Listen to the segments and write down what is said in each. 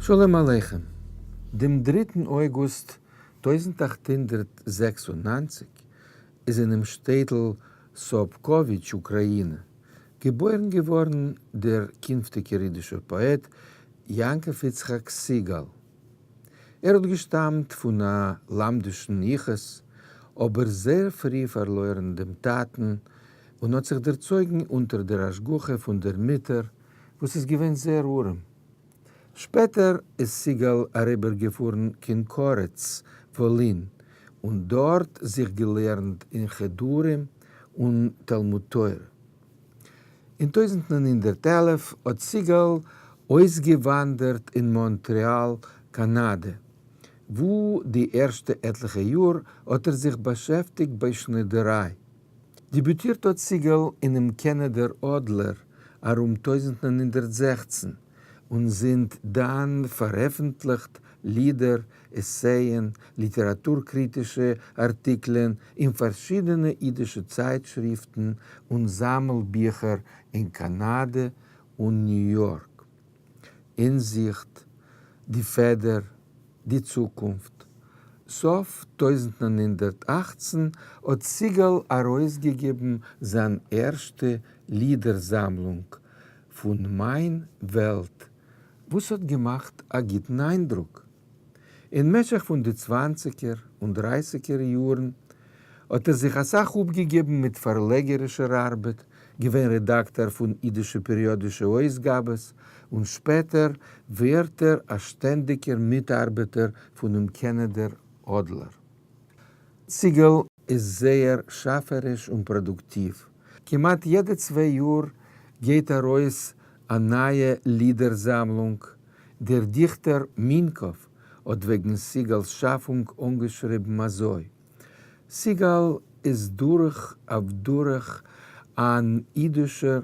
שלום עליכם. דעם דריטן אויגוסט 1896 איז אינעם שטעטל סאבקאוויטש, אוקראינע, געבוירן געווארן דער קינפטיגער אידישער פאעט יעקב יצחק סיגאל. ער האט געשטאמט פון א לומדישן יחוס, אבער זייער פרי פארלוירן דעם טאטן און האט זיך דערצויגן אונטער דער השגחה פון דער מוטער וואס איז געווען זייער ארעם. שפעטער איז סיגאל אריבערגעפארן קיין קארעץ, וואלין, און דארט זיך געלערנט אין חדרים און תלמוד תורה. אין 1911 האט סיגאל אויסגעוואנדערט אין מאנטרעאל, קאנאדע, וואו די ערשטע עטליכע יאר האט ער זיך באשעפטיגט ביי שנידעריי. דעביוטירט האט סיגאל אינעם קענעדער אדלער ארום 1916, און זינט דאן פארעפנטליכט לידער, עסייען, ליטעראטור-קריטישע ארטיקלען אין פארשידענע אידישע צייטשריפטן און זאמל-ביכער אין קאנאדע און ניו יארק. אינזיכט, די פעדער, די צוקונפט. סוף 1918 האט סיגאל ארויסגעגעבן זיין ערשטע לידער-זאמלונג, פון מיין וועלט, וואס האט געמאכט א גוטן איינדרוק. אין משך פון די צוואנציגער און דרייסיגער יארן האט ער זיך אסאך אפגעגעבן מיט פארלעגערישער ארבעט, געווען רעדאקטאר פון אידישע פעריאדישע אויסגאבעס, און שפעטער ווערט ער א שטענדיגער מיטארבעטער פונעם קענעדער אדלער. סיגאל איז זייער שאפעריש און פראדוקטיוו, כמעט יעדע צוויי יאר גייט ארויס א נייע לידער זאמלונג, דער דיכטער מינקאוו האט וועגן סיגאל'ס שאפונג אנגעשריבן אזוי, סיגאל איז דורך אויף דורך אן אידישער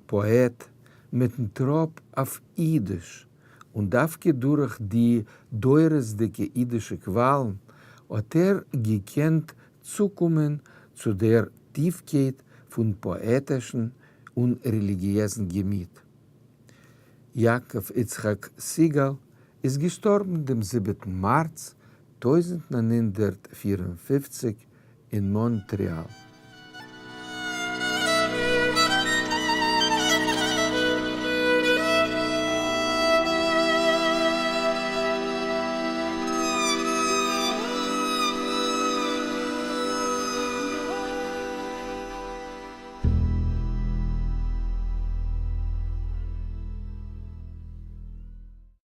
פאעט מיטן טראפ אויף אידיש, און דווקא דורך די דורות'דיגע אידישע קוואלן האט ער געקענט צוקומען צו דער טיפקייט פון פאעטישן און רעליגיעזן געמיט. יעקב יצחק סיגאל איז געשטארבן דעם זיבעטן מארץ 1954 אין מאנטריאל.